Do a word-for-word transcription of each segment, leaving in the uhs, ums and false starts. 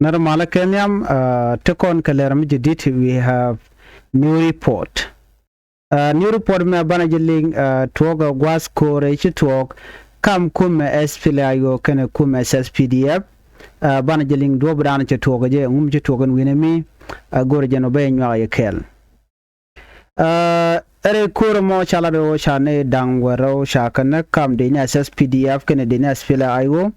Nɛr malä kɛ nhiam, uh, ti kɔn kɛ lɛr mi jɛ dit, we have new report. Uh, new report mɛ banɛ jɛ liŋ, uh, tuɔɔk, uh, gua̱th ko̱rɛ ci tuɔɔk kam kumɛ S P L A I O kɛnɛ kumɛ S S P D F. Uh, banɛ jɛ liŋ duɔ̱ɔ̱p danɔ cɛ tuɔɔk jɛ, ŋum ci tuɔɔk ɛn wi̱nɛ mi, uh, go̱rɛ jɛ nɔ bɛ nyuak yɛ kɛɛl. Uh, rɛy ko̱rɛ mɔ ca lat ɣöö ca nɛy da̱ŋ wäl rɛw ca kɛ näk kam dëcni S S P D F kɛnɛ dëcni S P L A I O.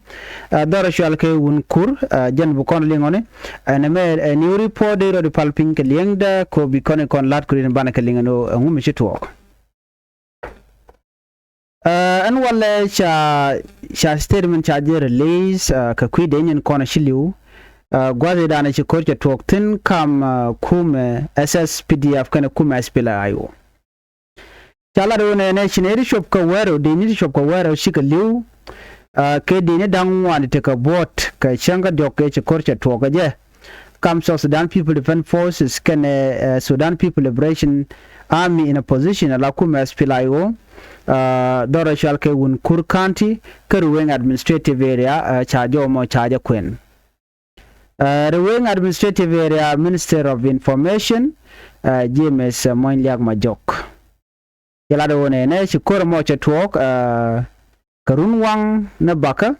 Uh, dhɔrɛ cual kɛ Wun Kur, uh, jɛn bi kɔn liŋɔni. Uh, ɛn mɛ, uh, new report dee rɔ di pal piny kɛ liŋdɛ kɛ ɣöö bi kɔn ikɔn la̱t kɛ rin banɛ kɛ liŋ ɛn ɣöö ɛŋu mi ci tuɔɔk. Uh, ɛn walɛ ca, ca statement ca jɛ release, uh, kɛ kui̱ dëcni kɔn ci li̱w. Uh, gua̱th i̱ danɛ ci ko̱r cɛ tuɔɔk thi̱n kam, uh, kumɛ S S P D F kɛnɛ kumɛ S P L A I O. Ca lat ɣöö nɛnɛ ci nɛy ti cop kɛ wäl rɛw, dëcni ti cop kɛ wäl rɛw cikɛ li̱w. Uh, kɛ dëcni da̱ŋ ŋuan ti tekɛ buɔ̱t kɛ cäŋ kä diɔ̱k kɛ ci ko̱r cɛ tuɔɔk kɛ jɛ. Kam South Sudan People Defense Forces kɛnɛ, uh, Sudan People Liberation Army in opposition ala kumɛ S P L A I O. Uh, dhɔrɛ cual kɛ Wun Kur County kä Ruweng Administrative Area, uh, ca jɔw mɔ ca jɛ kuɛn. Uh, Ruweng Administrative Area Minister of Information, uh, James, uh, Mony Liak Majok. Cɛ lat ɣöö nɛnɛ ci ko̱r mɔ cɛ tuɔɔk, uh, kɛ run waŋ ni bakä,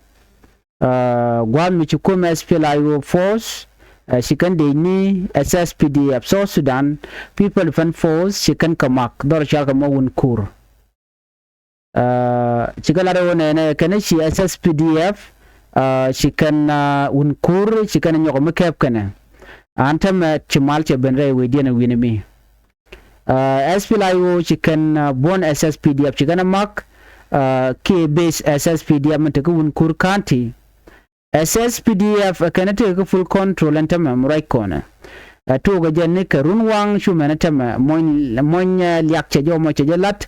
uh, gua̱a̱th mi ci kumɛ S P L A I O force, uh, ci kɛn dëcni S S P D F, South Sudan People Defense Force, ci kɛn kɛ mak dhɔr cual kɛ mɔ Wun Kur. Uh, cikɛ lat ɣöö nɛnɛ kɛn ci S S P D F, uh, ci kɛn, uh, Wun Kur ci kɛn nyɔk mi kɛp kɛnɛ. An täämɛ ci mal cɛ ben rɛy wecdiɛn wi̱ni mi. Uh, S P L A I O ci kɛn, uh, buɔ̱n S S P D F ci kɛn ɛ mak, uh, kiɛ base S S P D F mi te kä Wun Kur County. S S P D F, uh, kɛn ɛ tëë kä full control ɛn täämɛ mi ruac kɔnɛ. Uh, tuɔɔk ɛ jɛn ni kɛ run waŋ cu mɛn ɛ täämɛ Mony, Mony, uh, Liak cɛ jɔw mɔ cɛ jɛ lat.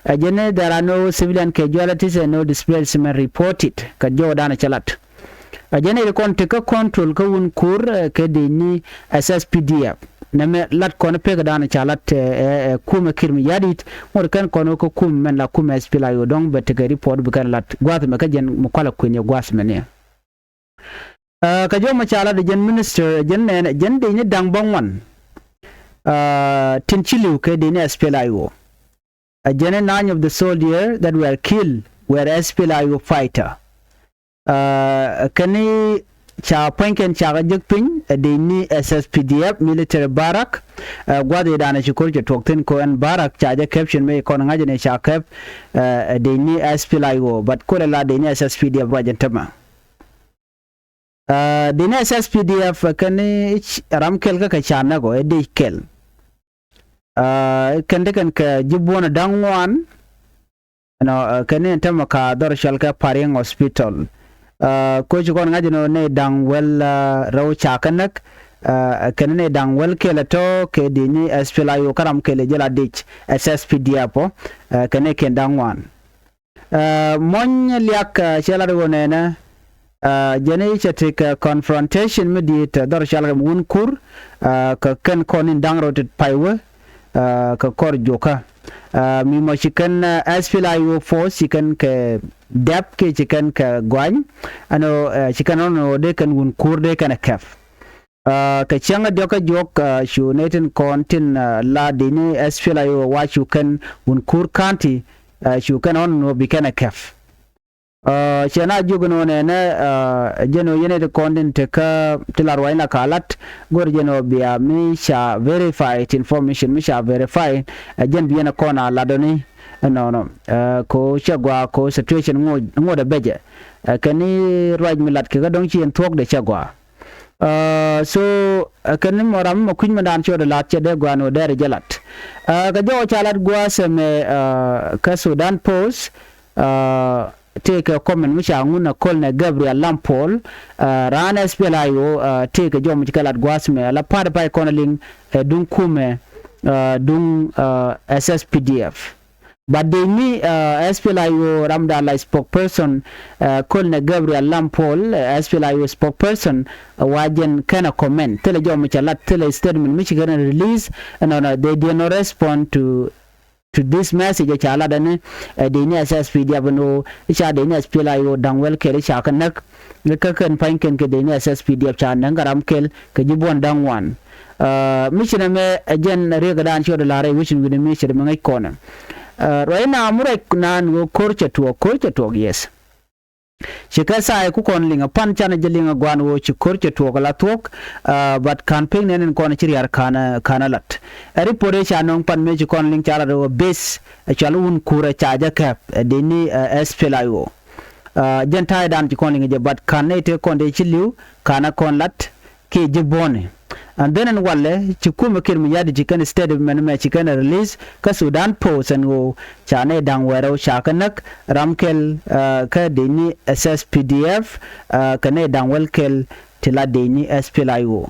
Uh, jɛn ni there are no civilian casualties and no displacement reported kɛ jɔw danɛ cɛ lat. A jɛn iri kɔn ti kä control kä Wun Kur, eh, kɛ dëcni S S P D F. Nɛmɛ lat kɔn pek dan ca lat, eh, eh, eh, kumɛ Kiir Mayardit, ŋot kɛn kɔn wä kä kumɛ mɛn la kumɛ S P L A I O dɔ̱ŋ bɛ tekɛ report bi kɛn lat gua̱a̱th mɛ kä jɛn mi kualɛ kuën yɛ gua̱a̱th mɛ ni. Eh, kɛ jɔmɛ ca lat jɛn minister, jɛn nɛn, jɛn dëcni da̱ŋ bä ŋuan. Eh, tin ci li̱w kɛ dëcni S P L A I O. A jɛn nine of the soldier that were killed were S P L A I O fighter. Uh, kɛn ni ca puɔ̱nykɛn cakɛ jek piny, ɛ dëcni S S P D F military barrack, uh, gua̱th i̱ danɛ ci ko̱r cɛ tuɔk thi̱n ko ɛn barrack ca jɛ kɛp cin mëë kɔn ŋa̱c ni ca kɛp, uh, ɛ dëcni S P L A I O, but kolɛ la dëcni S S P D F ruac ɛn tämɛ. Uh, dëcni S S P D F kɛn ni ram kɛl kä kɛ ca näk ɔ, ɛ dëc kɛl. Uh, kɛn ti kɛn kɛ ji̱ buɔ̱n da̱ŋ ŋuan, Ɛnɔ, uh, kɛn ni ɛn tämɛ ka dhɔr cɔal kɛ Pariang Hospital. Uh, koci kɔn ŋa̱c ɛnɔ nɛy da̱ŋ wäl, uh, rɛw ca kɛ näk. Uh, kɛn ni nɛy da̱ŋ wäl kɛl ɛ tɔ̱ kɛ dëcni S P L A I O kä ram kɛl ɛ jɛ la dëc S S P D F ɔ, uh, kɛn ni kɛn da̱ŋ ŋuan. Uh, Mony Liak, uh, cɛ lat ɣöö nɛnɛ, uh, jɛn i̱ cɛ tekɛ confrontation mi di̱i̱t, uh, dhɔr cɔal kɛ Wun Kur, uh, kɛ kɛn kɔn in da̱ŋ rɛw tet pay wee, uh, kɛ kɔr juɔkä. Uh, mi mɔ ci kɛn, uh, S P L A I O force ci kɛn kɛ dɛp kiɛ ci kɛn kɛ gɔany. Ɛnɔ, uh, ci kɛn ɣɔn ɣöö dee kɛn Wun Kur dee kɛn ɛ kɛp. Uh, kɛ cäŋ ɛ diɔ̱k kä juɔk, uh, cu nɛy tin kɔn tin, uh, la dëcni S P L A I O wa cu kɛn Wun Kur County, uh, cu kɛn ɣɔn ɣöö bi kɛn ɛ kɛp. Uh, cɛ na jiök ɛn ɣöö nɛnɛ, uh, jɛn ɣöö yɛn ɛ ti kɔn tin te kä ti la ruacni la ka lat, go̱r jɛn ɣöö bia mi ca verified information, mi ca verified, uh, jɛn bi yɛn ɛ kɔn a lat ɔni, uh, ɛnɔnɔ. Uh, ko cɛ gɔaa ko situation ŋot, ŋot ɛ becɛ. Uh, kɛn ni ruac mi lat kɛ kä dɔ̱ŋ ci yɛn thuɔ̱k dee cɛ gɔaa. Uh, so, uh, kɛn ni mɔ ram mɔ kui̱ny mɛ dan cɛ ɣöö dee lat cɛ dee gɔaa ni ɣöö dee rɛ jɛ lat. Uh, kɛ jɔwä ca lat gua̱a̱th ɛmɛ, uh, kä Sudan Post, uh, tëëkɛ comment mi ca ŋun ɛ Colonel Gabriel Lampol, uh, raan S P L A I O, uh, tëëkɛ jɔw mi ci kɛ lat gua̱a̱th ɛmɛ, ala pa̱a̱t pay kɔn liŋ, ɛ duŋ kumɛ, uh, duŋ, uh, S S P D F. But dëcni, uh, S P L A I O ram da la spokesperson, uh, Colonel Gabriel Lampol, uh, S P L A I O spokesperson, uh, wa jɛn kɛn ɛ comment. Thilɛ jɔw mi ca lat, thilɛ statement mi ci kɛn release, ɛnɔnɔ, they did not respond to to this message, ca lat ɛn ɛ dec ni S S P D F ɛn ɣöö ca dec ni S P L A I O da̱ŋ wäl kɛl ca kɛ näk. Kä kɛn pa̱ny kɛn kɛ dec ni S S P D F ca näk kä ram kɛl kɛ ji̱ buɔ̱n da̱ŋ wan. Mi ci nɛmɛ ɛ jɛn riɛkdan ci ɣɔt ɛ la̱r ɛ wecin wi̱ni mi ci nɛmɛ ŋäc kɔnɛ. Ruac na mi ruac naan ɣöö ko̱r cɛ tuɔɔk, ko̱r cɛ tuɔɔk, yes. Ci kɛ thaay ku kɔn liŋ ɛ pan canɛ jɛ liŋ ɛ gua̱a̱n ɣöö ci ko̱r cɛ tuɔɔk ɛ la thuɔ̱k. But ka̱n pek nɛn in kɔn ci riar ka̱n ɛ lat. Ɛ report ëë ca nöŋ pan mëë ci kɔn liŋ ca lat ɣöö base ɛ cɔal wun kuur ɛ ca jɛ kɛp ɛ dec ni S P L A I O. Jɛn ta̱a̱ydan ci kɔn liŋ jɛ, but ka̱n nɛy tëë kɔn dee ci li̱w ka̱n ɛ kɔn lat kiɛ ji̱ buɔ̱ni. And then ɛn walɛ ci kumɛ Kiir Mayardit ci kɛn statement mɛ ci kɛn release kä Sudan Post ɛn ɣöö ca nɛy da̱ŋ wäl rɛw ca kɛ näk ram kɛl kä dec ni S S P D F kɛ nɛy da̱ŋ wäl kɛl ti la dec ni S P L A I O.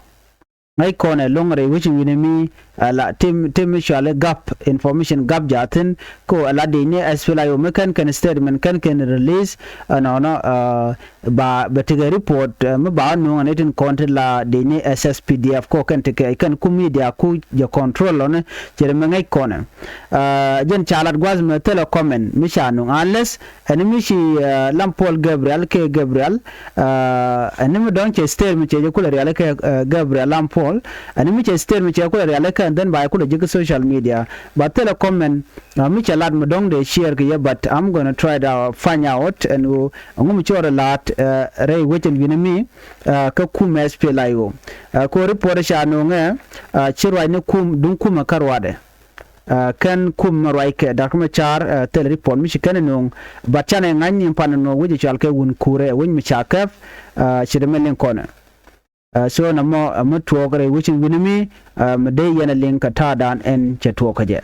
Ŋäc kɔn ɛlɔ̱ŋ rɛy wecin wi̱ni mi la tim tim mi cɔali gap, information gap jaathin ko ɛ la dec ni S P L A I O mi kɛn kɛn statement kɛn kɛn release ɛnɔnɔ. Ba bɛ tekɛ report mi ba nuŋ ɛn itin kɔn ti la dec ni S S P D F ko kɛn tekɛ kɛn ku media ku jɛ control lɔni. Cɛ ri mi ŋäc kɔnɛ jɛn ca lat gua̱th mɛ thilɛ comment mi ca nuŋ unless ɛn mi ci Lam Paul Gabriel kɛ Gabriel ɛn mi dɔ̱ŋ cɛ statement cɛ jɛ kulɛ riali kɛ Gabriel Lam Paul. Ɛn mi cɛ statement cɛ kulɛ riali kɛ, and then ba kulɛ ji̱ kä social media ba thilɛ comment. Mi cɛ lat mi dɔ̱ŋ dee share kɛ yɛ, but I'm gonna try to find out ɛn ɣöö ɛŋu mi ci ɣɔt ɛ la̱t rɛy wecin wi̱ni mi kä kumɛ S P L A I O. Ko report ca no̱o̱ŋɛ ci ruacni kum duŋ kumɛ kä ruacdɛ. Kɛn kumɛ ruackɛ Dak Macar thilɛ report mi ci kɛn ɛ no̱o̱ŋ, but canɛ ŋa̱cni pan ɛ no̱o̱ŋ wec ɛ cɔal kɛ wun kuurɛ wec mi ca kɛp. Ci dee mɛ liŋ kɔnɛ. So nɔmɔ ɛ mi tuɔɔk rɛy wecin wi̱ni mi mi dee yɛn ɛ liŋ kɛ ta̱a̱dan ɛn cɛ tuɔɔk kä jɛ.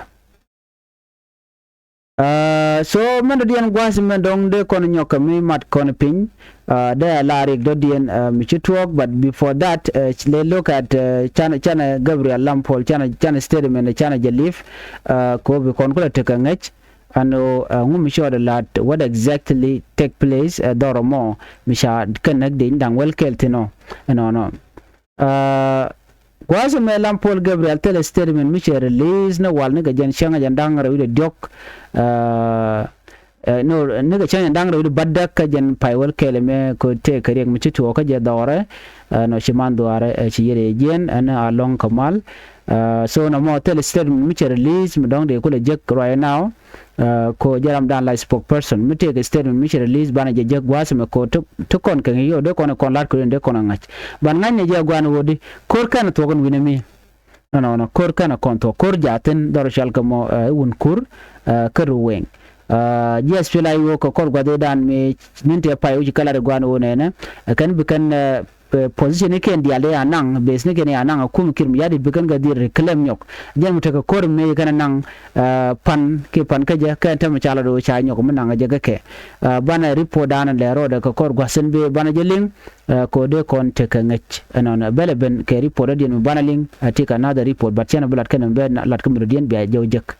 So mɛn dɔ̱diɛn gua̱a̱th mɛn dɔ̱ŋ dee kɔn nyɔk kɛ mi mat kɔn piny. Dee a la rik dɔ̱diɛn mi ci tuɔɔk, but before that, le look at canɛ canɛ Gabriel Lam Paul canɛ canɛ statement canɛ jɛ live. Ko bi kɔn kulɛ tekɛ ŋäc ɛn ɣöö ŋu mi ci ɣɔt ɛ la̱t what exactly take place ɛ dhɔr ɛmɔ mi ca kɛ näk dec ni da̱ŋ wäl kɛl thin ɔ ɛnɔnɔ. Gua̱a̱th ɛmɛ Lam Paul Gabriel thilɛ statement mi cɛ release ni wal ni kɛ jɛn cäŋ jɛn da̱ŋ rɛw wi̱cdɛ diɔ̱k. No, ni kɛ cäŋ jɛn da̱ŋ rɛw wi̱cdɛ bädäk kä jɛn pay wäl kɛl ɛmɛ kɛ tëë kɛ riɛk mi ci tuɔɔk kä jɛ dhɔrɛ. Nɔ ci man dhuaarɛ ci yɛr ɛ jiɛn ɛn a lɔ̱ŋ kɛ mal. So nɔmɔ thilɛ statement mi cɛ release mi dɔ̱ŋ dee kulɛ jek right now. Ko jɛ ramdan la spokesperson mi tëëkɛ statement mi cɛ release banɛ jɛ jek gua̱a̱th ɛmɛ ko ti kɔn kɛ ŋi̱i̱c ɣöö dee kɔn kɔn la̱t kɛ dee kɔn ŋa̱c. Ban ŋa̱cnɛ jɛ gua̱a̱n ɣöö di ko̱r kɛn thuɔ̱k ɛn wi̱nɛ mi. Ɛnɔnɔ ko̱r kɛn kɔn thuɔ̱k ko̱r jaathin dhɔr cɔal kɛ mɔ i̱ wun kur kä Ruweng. Ji̱ S P L A I O kɛ kɔr gua̱th i̱dan mi ni̱n tëë pay wi̱c kɛ lat i̱ gua̱a̱n ɣöö nɛnɛ kɛn bi kɛn position ni kɛn diaal dee a naŋ, base ni kɛn a naŋ a kum Kiir Mayardit bi kɛn kɛ dhil reclaim nyɔk. Jɛn mi tekɛ ko̱r mëë kɛn a naŋ pan kiɛ pan kä jɛ kɛn tɛmɛ ca lɔ do̱ ca nyɔk mi naŋ a jɛ kä kɛ. Banɛ report dan lɛ rɔɔdɛ kɛ kɔr gua̱th in bi banɛ jɛ liŋ. Kɛ dee kɔn tekɛ ŋäc ɛnɔn bɛlɛ ben kɛ report adiɛn mi banɛ liŋ a tik another report, but cɛn a bi lat kɛn mi bɛ lat kä mi dɔ̱diɛn bia jɛ wä jek.